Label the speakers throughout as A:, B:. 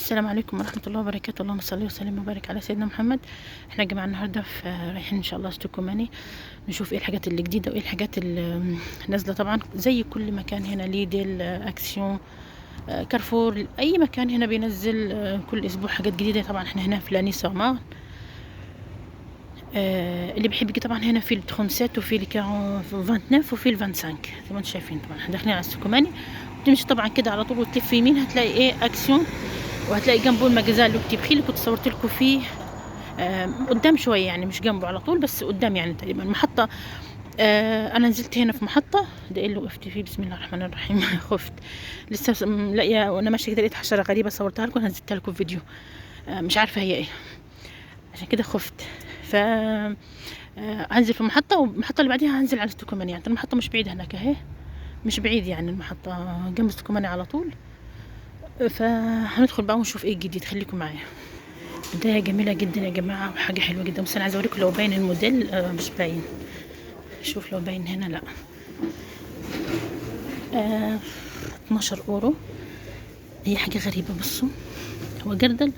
A: السلام عليكم ورحمة الله وبركاته. اللهم صل وسلم وبارك على سيدنا محمد. احنا يا جماعة النهاردة في رايحين ان شاء الله Stokomani نشوف ايه الحاجات اللي جديدة وايه الحاجات اللي نازلة. طبعا زي كل مكان هنا Lidl، Action، Carrefour، اي مكان هنا بينزل كل اسبوع حاجات جديدة. طبعا احنا هنا في Lagny-sur-Marne. اللي بيحب يجي طبعا هنا في ال 37 وفي ال 29 وفي ال 25 زي ما انتم شايفين. طبعا احنا داخلين على Stokomani، تمشي طبعا كده على طول وتلف يمين هتلاقي ايه اكسيون، وهتلاقي جنبه ال magasin Le Petit Prix اللي كنت صورت لكم فيه قدام شوية، يعني مش جنبه على طول بس قدام يعني تقريبا محطة. انا نزلت هنا في محطة، ده ايه اللي وقفت فيه؟ بسم الله الرحمن الرحيم خفت لسه لاقيه وانا ماشية كده لقيت حشرة غريبة صورتها لكم نزلتها لكم في فيديو، مش عارفه هي ايه عشان كده خفت. ف هنزل في محطة والمحطه اللي بعديها هنزل على Stokomani، يعني المحطة مش بعيدة هناك اهي، مش بعيد يعني المحطة جنب Stokomani على طول. فهندخل بقى ونشوف ايه الجديد، خليكم معايا. بداية جميلة جدا يا جماعة وحاجة حلوة جدا. بس انا عايزة اوريكم لو باين الموديل، مش باين، شوف لو باين هنا. لا 12 اورو. هي حاجة غريبة، بصوا هو جردل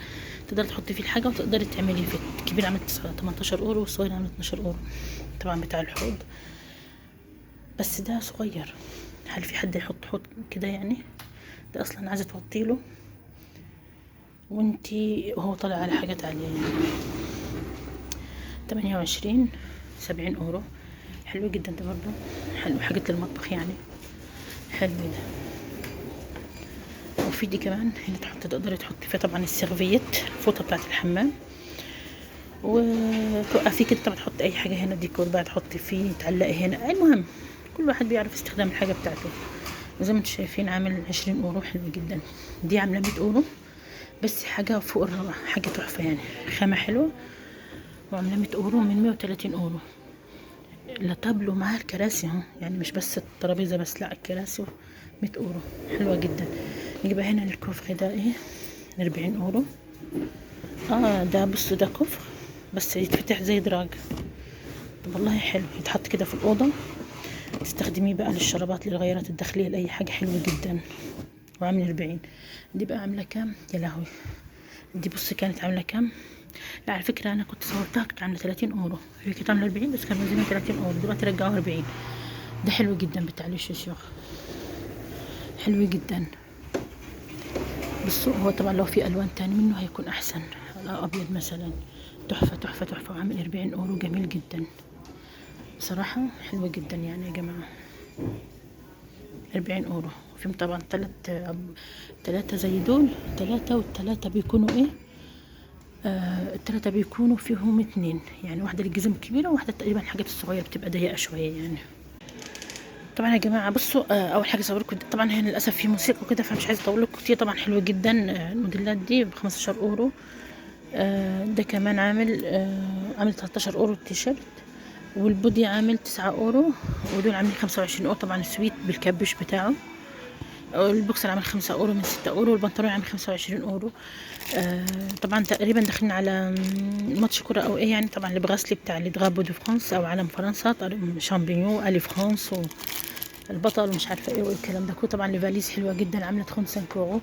A: تقدري تحطي فيه الحاجة وتقدري تعملي فيه. الكبير عامل 18 اورو والصغير عامل 12 اورو، طبعا بتاع الحوض، بس ده صغير. هل في حد يحط حوض كده يعني؟ ده اصلا عايزه توطيله وانتي وهو طالع على حاجات عالية يعني. 28 70 اورو، حلو جدا ده برضو، حلو حاجات للمطبخ يعني، حلو ده. وفي دي كمان هنا تحط، تقدري تحطي فيها طبعا ال serviettes، الفوطه بتاعت الحمام، وتوقفي كده طبعا تحطي اي حاجة هنا ديكور بقى تحطي فيه، تعلقي هنا. المهم كل واحد بيعرف استخدام الحاجة بتاعته. زي ما انتم شايفين عامل 20 اورو، حلو جدا. دي عامله 100 اورو بس حاجة فوق الروعة، حاجة تحفة يعني، خامة حلوة، وعامله 100 اورو من 130 اورو. la table ومعاها الكراسي اهو، يعني مش بس الترابيزة بس، لا الكراسي 100 اورو، حلوة جدا. نجيب هنا ال coffret ده ايه 40 اورو. ده بصوا ده coffre بس يتفتح زي دراج. طب والله حلو، يتحط كده في الاوضة، تستخدميه بقى للشرابات، للغيارات الداخلية، لاي حاجة، حلوة جدا. وعامل 40. دي بقى عامله كام؟ يا لهوي، دي بصي كانت عامله كام؟ لا على فكرة انا كنت صورتها كانت عامله 30 اورو، هي كانت عامله 40 بس كانوا منزلين 30 اورو، دلوقتي رجعوها 40. ده حلو جدا بتاع les chaussures، حلو جدا. بصوا هو طبعا لو في الوان تاني منه هيكون احسن، ابيض مثلا، تحفة تحفة تحفة. وعامل 40 اورو، جميل جدا بصراحة، حلوة جدا يعني يا جماعة، 40 اورو. وفي طبعا تلاتة زي دول، تلاتة، والتلاتة بيكونوا ايه؟ التلاتة بيكونوا فيهم 2، يعني واحدة للجزم الكبيرة وواحدة تقريبا الحاجات الصغيرة بتبقى ضيقة شوية يعني. طبعا يا جماعة بصوا، أول حاجة صوركم طبعا هنا للأسف في موسيقى وكده فمش عايزة أطول لكم كتير. طبعا حلوة جدا، الموديلات دي ب15 أورو. ده كمان عامل 13 أورو التيشيرت، وال body عامل 9 أورو، ودول عاملين 25 أورو. طبعا ال sweat بال capuche بتاعه، البوكسر عامل 5 أورو من 6 أورو، والبنطلون عامل 25 أورو. طبعا تقريبا داخلين على ماتش كرة أو إيه يعني. طبعا ال bracelet بتاع ال drapeau de France أو علم فرنسا، champion allez France البطل ومش عارفه ايه والكلام ده كله. طبعا ال valises حلوة جدا، عامله 35 اورو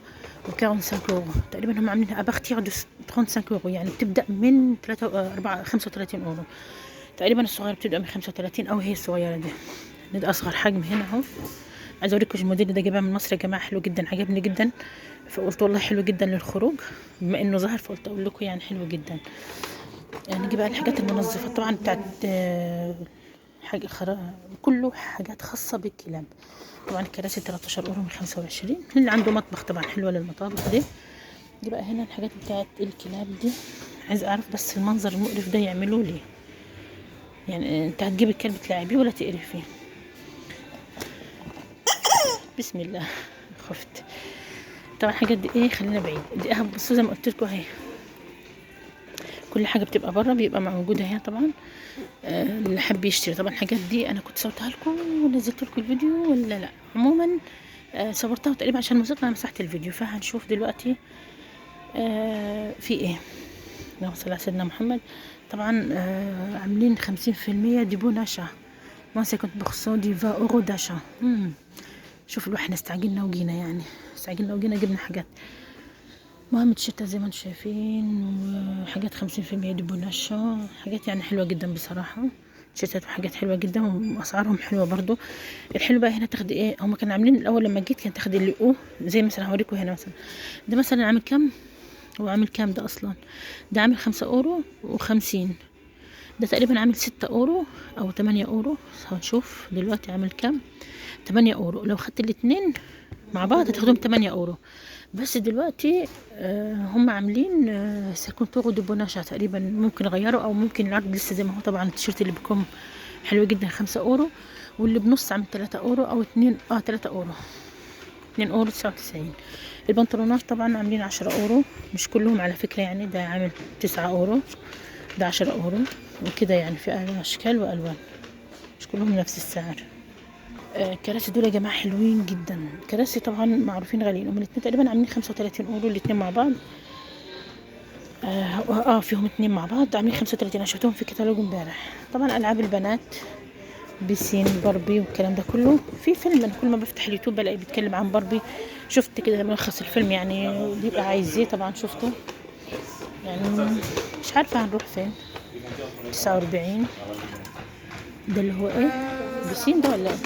A: و 45 اورو تقريبا، هم عاملينها à partir de 35 اورو، يعني بتبدا من 3 4 35 اورو تقريبا. الصغيرة بتبدا من 35 او هي الصغيرة دي، ده اصغر حجم هنا اهو. عايزه اوريكم الموديل ده جايباه من مصر يا جماعة، حلو جدا، عجبني جدا، فقلت والله حلو جدا للخروج، بما انه ظهر فقلت اقول لكم يعني حلو جدا. يعني نجيب بقى الحاجات المنظفه طبعا بتاعت حاجة كله حاجات خاصة بالكلاب. طبعا الكراسي 13 اورو من 25، اللي عنده مطبخ طبعا حلوة للمطابخ دي. دي بقى هنا الحاجات بتاعت الكلاب دي، عايزه اعرف بس المنظر المقرف ده يعملوه ليه يعني؟ انت هتجيب الكلب تلعبيه ولا تقرفيه؟ بسم الله خفت. طبعا الحاجات دي ايه، خلينا بعيد. دي اهم، بصوا زي ما قلت لكم اهي كل حاجة بتبقى بره بيبقى موجودة اهي. طبعا اللي حب يشتري طبعا الحاجات دي انا كنت صورتها لكم ونزلت لكم الفيديو ولا لا؟ عموما صورتها تقريبا عشان الموسيقى انا مسحت الفيديو، فهنشوف دلوقتي في ايه. اللهم صل على سيدنا محمد. طبعا عاملين 50% de bon d'achat، moins 50% de 20 euros d'achat. شوف الواحد استعجلنا وجينا، يعني استعجلنا وجينا جبنا حاجات. المهم التيشيرتات زي ما انتم شايفين، وحاجات 50% de bon d'achat، حاجات يعني حلوة جدا بصراحة. تيشيرتات وحاجات حلوة جدا واسعارهم حلوة برضو. الحلو بقى هنا تاخدي ايه، هما كانوا عاملين الاول لما جيت كان تاخدي اللي او زي مثلا هوريكم هنا مثلا، ده مثلا عامل كام، هو عامل كام ده اصلا؟ ده عامل 5 اورو و50، ده تقريبا عامل 6 اورو او 8 اورو، هنشوف دلوقتي عامل كام. 8 اورو لو خدت الاتنين مع بعض هتاخدهم 8 اورو. بس دلوقتي هم عاملين cinquante euros de bon d'achat تقريبا، ممكن غيروا او ممكن العرض لسه زي ما هو. طبعا التيشيرت اللي بكم حلو جدا 5 اورو، واللي بنص عامل 3 اورو او 2، 3 اورو، 2 اورو 99. البنطلونات طبعا عاملين 10 اورو، مش كلهم على فكرة يعني، ده عامل 9 اورو، ده 10 اورو وكده يعني، في اشكال والوان، مش كلهم نفس السعر. الكراسي دول يا جماعة حلوين جدا. الكراسي طبعا معروفين غاليين، هم الاتنين تقريبا عاملين 35 اورو الاتنين مع بعض. فيهم اتنين مع بعض عاملين 35، انا شفتهم في كتالوج امبارح. طبعا العاب البنات، piscine، باربي والكلام ده كله. في فيلم انا كل ما بفتح اليوتيوب بلاقي بيتكلم عن باربي، شفت كده ملخص الفيلم يعني، بيبقى عايز ايه طبعا شفته يعني، مش عارفه هنروح فين. 49 ده اللي هو ايه، piscine ده ولا ايه؟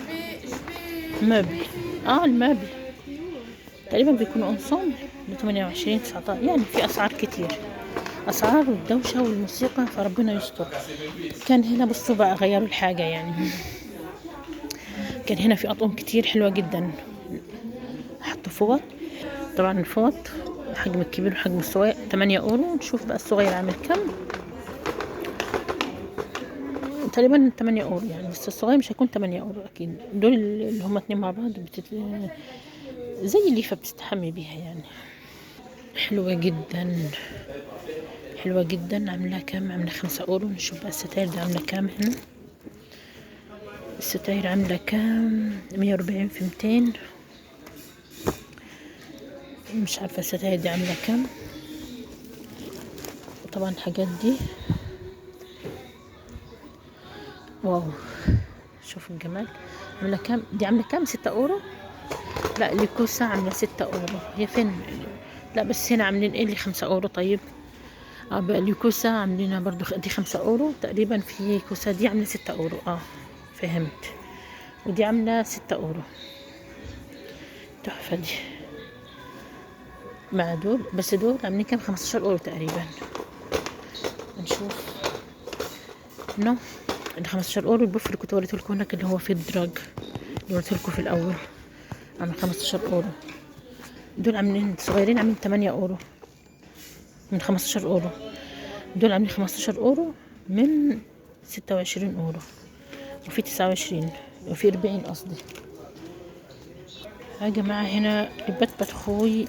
A: meuble، ال meuble تقريبا بيكونوا ensemble ب 28 19، يعني في اسعار كتير، اسعار والدوشه والموسيقى، فربنا يستر. كان هنا بصوا بقى غيروا الحاجة يعني، كان هنا في اطقم كتير حلوة جدا، حطوا فوط. طبعا الفوط الحجم الكبير والحجم الصغير 8 اورو. نشوف بقى الصغير عامل كم، تقريبا 8 اورو يعني، بس الصغير مش هيكون 8 اورو اكيد. دول اللي هما اتنين مع بعض زي الليفه بتستحمي بيها يعني، حلوة جدا، حلوة جدا. عامله كام؟ عامله 5 اورو. نشوف بقى الستاير دي عامله كام هنا. الستاير عامله كام؟ 140 في 200، مش عارفه الستاير دي عامله كام. طبعا الحاجات دي wow، شوفوا الجمال. عامله كام دي؟ عامله كام؟ 6 اورو. لا les coussins عامله 6 اورو. هي فين؟ لا بس هنا عاملين ايه اللي 5 اورو. طيب بقى les coussins عاملينها برضو دي 5 اورو تقريبا. في coussin دي عامله 6 اورو، فهمت. ودي عامله 6 اورو. تحفة دي مع دول، بس دول عاملين كام؟ 15 اورو تقريبا. نشوف no ال 15 اورو البوف اللي كنت وريته لكم هناك اللي هو في الدراج اللي وريته لكم في الاول، عامل 15 اورو. دول عاملين صغيرين عاملين 8 اورو من 15 اورو. دول عاملين 15 اورو من 26 اورو، وفي 29 وفي 40 قصدي. يا جماعة هنا البت خوي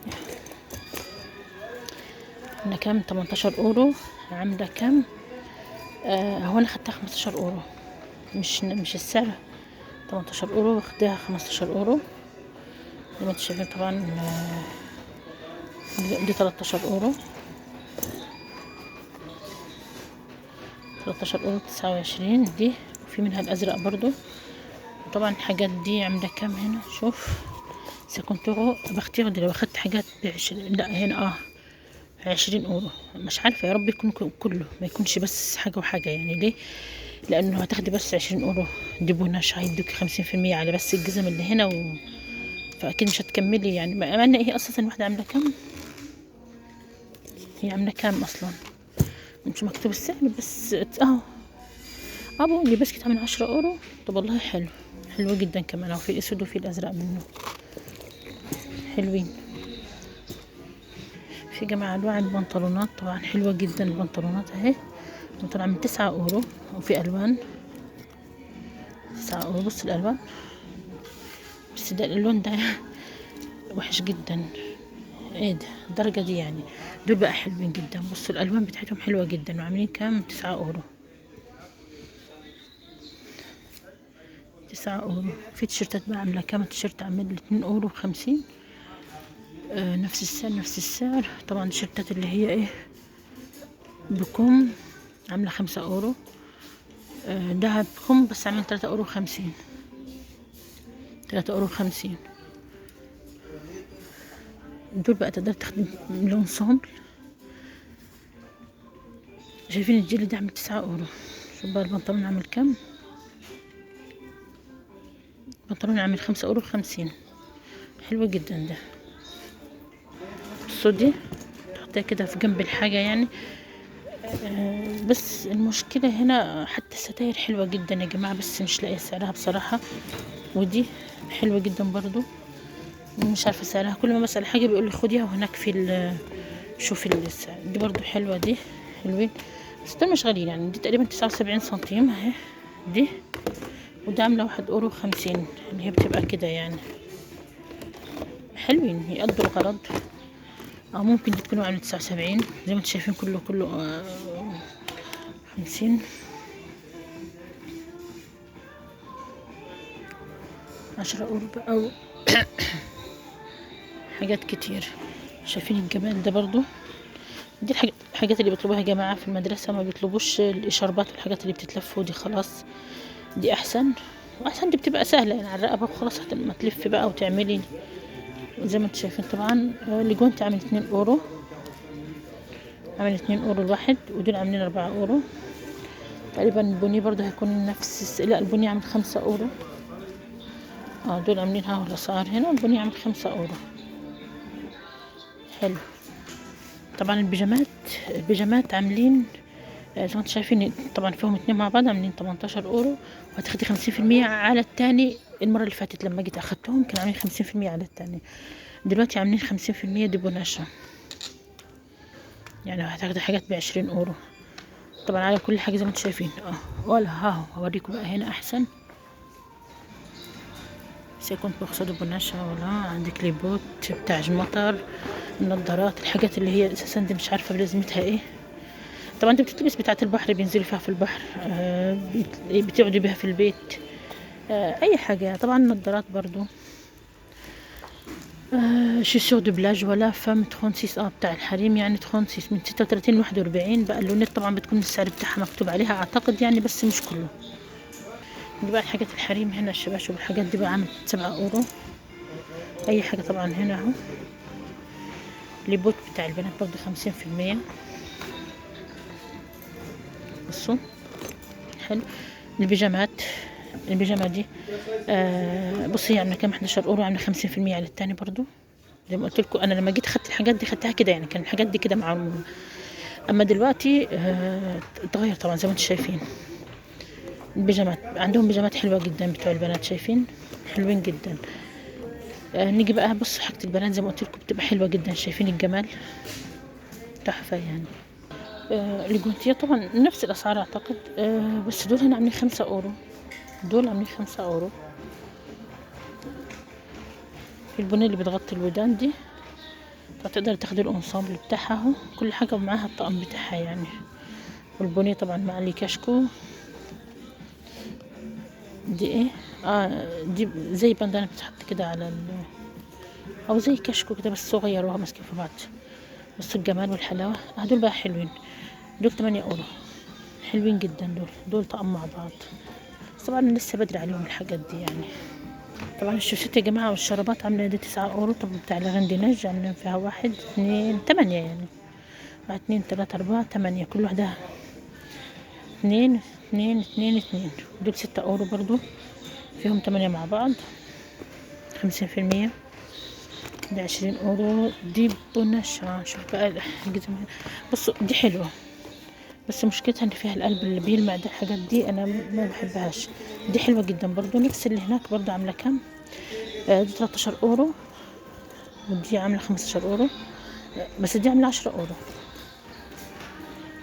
A: عاملة كام؟ 18 اورو. عاملة كام؟ هو انا خدتها 15 اورو، مش السعر 18 اورو، واخداها 15 اورو زي ما انتم شايفين. طبعا دي 13 اورو، 13 اورو 29 دي، وفي منها الازرق برضو. وطبعا الحاجات دي عامله كام هنا؟ شوف cinquante euros à partir دي لو اخدت حاجات ب20، لا هنا 20 اورو. مش عارفه، يا رب يكون كله ما يكونش بس حاجة وحاجه يعني. ليه؟ لانه هتاخدي بس 20 اورو de bon d'achat، هيدوكي 50% على بس الجزم اللي هنا فاكيد مش هتكملي يعني. ما ان هي اصلا الواحدة عامله كام؟ هي عامله كام اصلا؟ مش مكتوب السعر بس ابو اللي بس كده عامل 10 اورو. طب والله حلو، حلو جدا كمان. اهو في الاسود وفي الازرق منه، حلوين. في جماعة أنواع البنطلونات طبعا حلوة جدا. البنطلونات اهي طبعا من 9 اورو، وفي الوان 9 اورو. بص الالوان، بس ده اللون ده وحش جدا، ايه ده الدرجة دي يعني. دول بقى حلوين جدا، بصوا الالوان بتاعتهم حلوة جدا. وعاملين كام؟ 9 اورو، 9 اورو. في تيشيرتات بقى عاملة كام؟ التيشيرت عامل 2 اورو 50، نفس السعر، نفس السعر. طبعا التيشيرتات اللي هي ايه بكم عاملة 5 اورو، ده بكم بس عامل 3 اورو 50، 3 اورو 50. دول بقى تقدر تاخدي l'ensemble. شايفين الجيلي ده عامل 9 اورو. شوف بقى البنطلون عامل كام، البنطلون عامل 5.50 اورو. حلو جدا ده. بصوا دي تحطيها كده في جنب الحاجة يعني. بس المشكلة هنا حتى الستاير حلوة جدا يا جماعة، بس مش لاقية سعرها بصراحة. ودي حلوة جدا برضو، مش عارفة سعرها. كل ما بسأل حاجة بيقول لي خديها وهناك في شوفي السعر. دي برضو حلوة، دي حلوين بس دول مش غاليين يعني. دي تقريبا 79 سنتيم اهي دي، وده عاملة 1.50 اورو اللي هي بتبقى كده يعني. حلوين يقضوا الغرض. او ممكن دي تكون عاملة 79 زي ما انتم شايفين، كله 50. 10 اورو بقى حاجات كتير. شايفين الجمال ده برضو. دي الحاجات اللي بيطلبوها يا جماعة في المدرسة، ما بيطلبوش الإشاربات والحاجات اللي بتتلف ودي خلاص، دي أحسن وأحسن. دي بتبقى سهلة يعني على الرقبة وخلاص، ما تلف بقى وتعملي زي ما انتم شايفين. طبعا الجوانت عامل 2 اورو، عامل 2 اورو الواحد، ودول عاملين 4 اورو تقريبا. البني برضو هيكون نفس لا البني عامل 5 اورو. دول عاملين ها الاسعار هنا، البني عامل 5 اورو. حلو. طبعا البيجامات عاملين زي ما انتم شايفين، طبعا فيهم 2 مع بعض عاملين 18 اورو، وهتاخدي 50% على التاني. المرة اللي فاتت لما جيت اخدتهم كانوا عاملين 50% على التاني، دلوقتي عاملين 50% de bon d'achat، يعني هتاخدي حاجات ب20 اورو. طبعا على كل حاجة زي ما انتم شايفين. ولا ها هوريكم بقى هنا احسن. 50% de bon d'achat. ولا عندك les bottes بتاع المطر، النضارات، الحاجات اللي هي اساسا دي مش عارفة بلازمتها ايه. طبعا انت بتلبس بتاعة البحر، بينزلوا فيها في البحر، بتقعدي بيها في البيت، اي حاجة. طبعا النضارات برضو. chaussures de plage ولا femmes 36 بتاع الحريم يعني 36 من 36 ل 41 بقى. اللونات طبعا بتكون السعر بتاعها مكتوب عليها اعتقد يعني، بس مش كله. دي بقى الحاجات الحريم هنا، الشباشب والحاجات دي بقى عامل 7 اورو اي حاجة. طبعا هنا اهو les bottes بتاع البنات برضو 50%. بصوا حلو. البيجامات، البيجامة دي بصي عاملة كام، 11 اورو، عاملة 50% على التاني برضو. زي ما قلت لكم انا لما جيت خدت الحاجات دي خدتها كده يعني، كان الحاجات دي كده مع، اما دلوقتي اتغير طبعا زي ما انتم شايفين. البيجامات عندهم بيجامات حلوة جدا بتوع البنات، شايفين حلوين جدا. نيجي بقى بصوا حاجة البنات زي ما قلت لكم بتبقى حلوة جدا، شايفين الجمال تحفة يعني. الجونتيه طبعا نفس الاسعار اعتقد، بس دول هنا عاملين 5 اورو، دول عاملين 5 اورو. ال bonnet اللي بتغطي الودان دي فتقدر تاخدي ال ensemble بتاعها اهو، كل حاجة ومعاها الطقم بتاعها يعني. وال bonnet طبعا مع les cache-cou دي ايه، دي زي bandana بتتحط كده على او زي cache-cou كده بس صغير وهو ماسكين في بعض. بصوا الجمال والحلاوه. دول بقى حلوين، دول 8 اورو، حلوين جدا دول، دول طقم مع بعض. طبعا لسه بدري عليهم الحاجات دي يعني. طبعا ال chaussettes يا جماعة والشرابات عامله دي 9 اورو. طب بتاع la Reine des Neiges عاملين فيها 1 2 8 يعني، 1 2 3 4 8، كل واحدة 2 2 2 2. دول 6 اورو برضو، فيهم 8 مع بعض، 50%. دي 20 اورو. دي bon d'achat. شوف بقى الجزم هنا، بصوا دي حلوة بس مشكلتها ان فيها القلب اللي بيلمع ده، الحاجات دي انا ما بحبهاش. دي حلوة جدا برضو، نفس اللي هناك برضو. عامله كام؟ دي 13 اورو، ودي عامله 15 اورو، بس دي عامله 10 اورو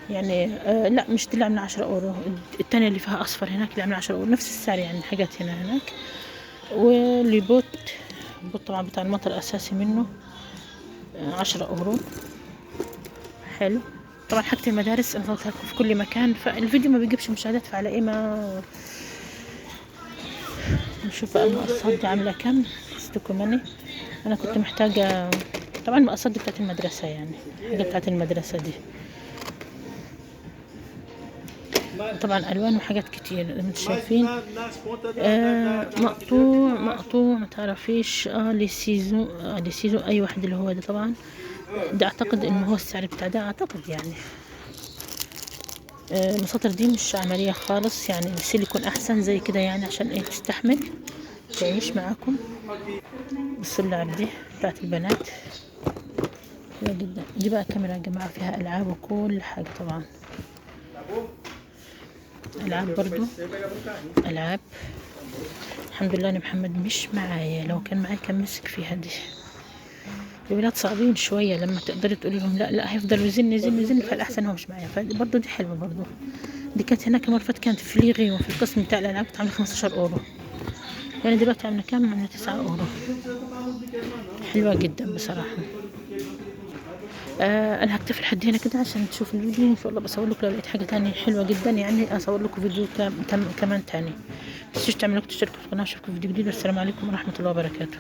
A: يعني. لا مش دي اللي عامله 10 اورو، التانية اللي فيها اصفر هناك اللي عامله 10 اورو، نفس السعر يعني. الحاجات هنا هناك. و les bottes، ال botte طبعا بتاع المطر اساسي منه 10 اورو. حلو. طبعا حاجة المدارس انا طلعتها لكم في كل مكان، فالفيديو ما بيجيبش مشاهدات، فعلى ايه ما نشوف بقى المقصات دي عاملة كام. ستوكوماني انا كنت محتاجة طبعا المقصات دي بتاعت المدرسة يعني، حاجة بتاعت المدرسة دي. طبعا الوان وحاجات كتير زي ما انتم شايفين. مقطوع مقطوع ما تعرفيش. les ciseaux، les ciseaux اي واحد اللي هو ده طبعا. ده اعتقد انه هو السعر بتاع ده اعتقد يعني. المساطر دي مش عملية خالص يعني، السيليكون احسن زي كده يعني، عشان ايه تستحمل تعيش معاكم. بصوا اللعب دي بتاعت البنات حلوة جدا. دي بقى كاميرا يا جماعة، فيها العاب وكل حاجة طبعا، العاب برضو العاب. الحمد لله ان محمد مش معايا، لو كان معايا كان مسك فيها دي. الولاد صعبين شوية، لما تقدري تقولي لهم لا لا هيفضلوا يزن يزن يزن، فالأحسن هو مش معايا. فبرضه دي حلوة برضه. دي كانت هناك المرة اللي فاتت، كانت في les rayons في القسم بتاع الألعاب، كانت عاملة 15 أورو، يعني دلوقتي عاملة كام؟ عاملة 9 أورو. حلوة جدا بصراحة. أنا هكتفي لحد هنا كده عشان تشوفوا الفيديو، إن شاء الله بصور لكم لو لقيت حاجة تانية حلوة جدا يعني، أصور لكم فيديو كمان تاني. متنسوش تعملوا like وتشتركوا في القناة، واشوفكم في فيديو جديد، والسلام عليكم ورحمة الله وبركاته.